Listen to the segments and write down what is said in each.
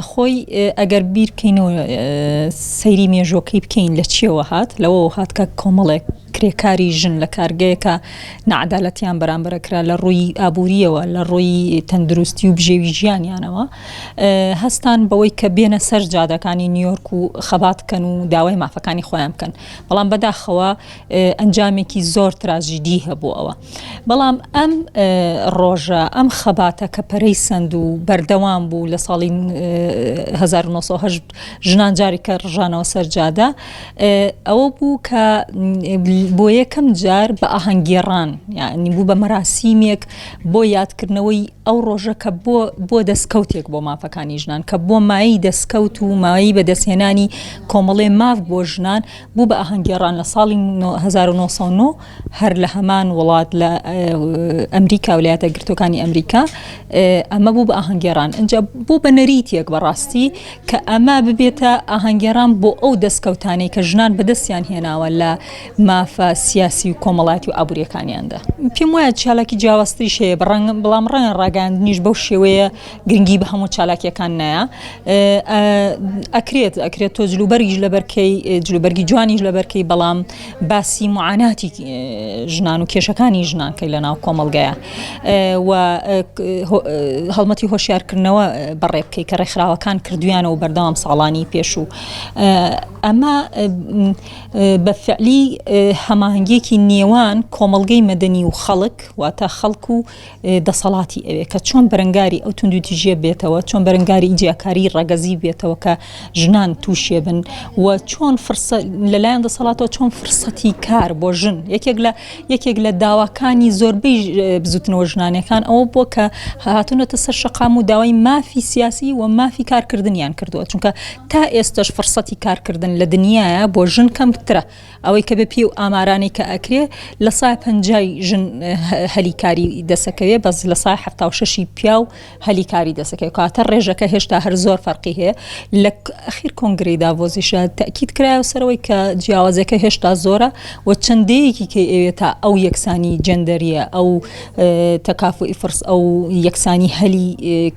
خۆی ئەگەر بیر بکەینەوە سەیری مێژوەکەی بکەین لە چیەوە هات لەوەوە هات کە کۆمەڵێک کرێکاری ژن لە کارگەیەکە نەعەدالەتیان بەرامبەرە کرا لە ڕووی ئابووریەوە لە ڕووی تەندروستی و بژێوی ژیانیانەوە هەستان بەوەی کە بێنە سەر جادەکانی نیویۆرک و خەبات کەن و داوای مافەکانی خۆیان بکەن بەڵام بەداخەوە ئەنجامێکی زۆر تراژیدی هەبوو ئەوە بەڵام ئەم ڕۆژە ئەم خەباتە کە پەرەی سەند و بەردەوام بوو لە ساڵی 1970 ژنان جارێکە ڕژانەوە سەر جادە ئەوە بوو کە بۆ یەکەم جار بە ئاهەنگگێڕان یعنی بوو بە مەراسیمێک بۆ یادکردنەوەی ئەو ڕۆژە کە بۆ بۆ دەستکەوتێک بۆ مافەکانی ژنان کە بۆ مایی دەستکەوت و مایی بەدەستهێنانی کۆمەڵێ ماف بۆ ژنان بوو بە ئاهەنگگێڕان لە ساڵی 1909 هەر لە هەمان وڵات لە ئەمریکا ولایەتە یەکگرتووەکانی ئەمریکا ئەمە بوو بە ئاهەنگگێڕان ئینجا بوو بە نەریتێک بەڕاستی کە ئەمە ببێتە ئاهەنگگێڕان بۆ ئەو دەستکەوتانەی کە ژنان بەدەستیان هێناوە لە مافە سیاسی و کۆمەڵایەتی و ئابووریەکانیاندا. پێم وایە چالاکی جیاوازتریش هەیە بەڕەنگ بەڵام ڕەنگە ڕاگەیاندنیش بەو شێوەیە گرنگی بە هەموو چالاکیەکان نایە ئەکرێت ئەکرێت تۆ جلوبەرگیش لەبەرکەی جلوبەرگی جوانیش لەبەرکەی بەڵام باسی معاناتی ژنان و کێشەکانی ژنان کەی لە ناو کۆمەڵگەیە و هەڵمەتی هۆشیارکردنەوە بەڕێ بکەی کە ڕێکخراوەکان کردویانە و بەردەوام ساڵانی پێشوو ئەمە بە فعلی هەماهەنگیەکی نێوان کۆمەڵگەی مەدەنی و خەڵک واتە خەڵک و دەسەڵاتی ئەوێ کە چۆن بەرەنگاری ئەو توندوتیژیە بێتەوە چۆن بەرەنگاری جیاکاری ڕەگەزی بێتەوە کە ژنان تووشێ بن و چۆن فرسە لەلایەن دەسەڵاتەوە چۆن فرسەتی کار بۆ ژن یەکێک لە یەکێک لە داواکانی زۆربەی بزوتنەوە ژنانەکان ئەوە بووە کە هاتوونەتە سەر شەقام و داوای مافی سیاسی و مافی کارکردنیان کردووە چونکە تا ئێستش فرسەتی کارکردن لە دنیاە بۆ ژن کەمترە ئەوەی کە بە پێی و ئامارانەی کە ئەکرێ لە سای پەنجای ژن هەلی کاری دەسەکەوێ بەس لە سای 76 پیاو هەلی کاری دەسەکەوێ کاتە ڕێژەکە هێشتا هەر زۆر فەرقی هەیە لە ئەخیر کۆنگرەی داڤۆزیشە تەئکید کرایەوە سەرەوەی کە جیاوازەکە هێشتا زۆرە و چەند دەیەکی کەی ئەوێ تا ئەو یەکسانی جێندەریە ئەو تەکافوئی فرس ئەو یەکسانی هەلی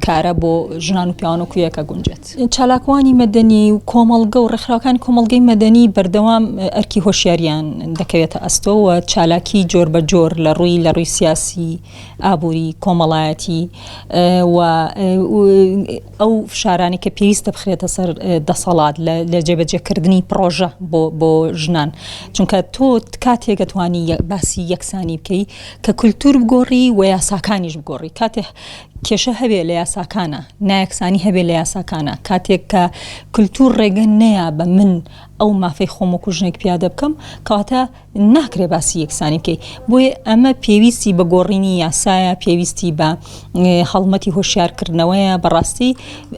کارە بۆ ژنان و پیاوان و کویەکە گونجێت. چالاکوانی مەدەنی و کۆمەڵگە و ڕێکخراوەکانی کۆمەڵگەی مەدەنی بەردەوام ئەرکی هۆشیاریان دەکەوێتە ئەستۆ و چالاکی جۆر بە جۆر لە ڕووی لە ڕووی سیاسی، ئابووری، کۆمەڵایەتی و ئەو فشارانەی کە پێویستە بخرێتە سەر دەسەڵات لە جێبەجێکردنی پڕۆژە بۆ بۆ ژنان چونکە تۆ کاتێک ئەتوانی باسی یەکسانی بکەی کە کولتوور بگۆڕی و یاساکانیش بگۆڕی کاتێ کێشە هەبێ لە یاساکانە نایەکسانی هەبێ لە یاساکانە کاتێک کە کولتوور ڕێگە نەیا بە من ئەو مافەی خۆم وەکو ژنێک پیادە بکەم کەواتە ناکرێ باسی یەکسانی بکەی بۆیە ئەمە پێویستی بە گۆڕینی یاسایە پێویستی بە هەڵمەتی هۆشیارکردنەوەیە بەڕاستی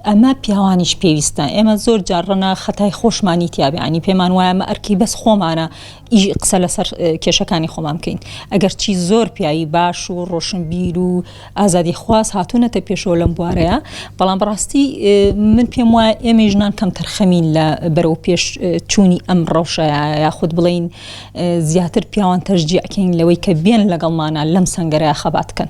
ئەمە پیاوانیش پێویستە ئێمە زۆر جار ڕەنا خەتای خۆشمانی تیابێ ینی پێمان وایە ئەمە ئەرکی بەس خۆمانە ئیش قسە لەسەر کێشەکانی خۆمان بکەین ئەگەرچی زۆر پیاوی باش و ڕۆشنبیر و ئازادیخواز هاتوونەتە پێشەوە لەم بوارەیە بەڵام بەڕاستی من پێم وایە ئێمەی ژنان کەم تەرخەمین لە بەرەو پێش چوونی ئەم ڕەوشەیە یاخود بڵین زیاتر پیاوان تەشجیعکەین لەوەی کە بێن لەگەڵمانە لەم سەنگەرەیە خەبات کەن.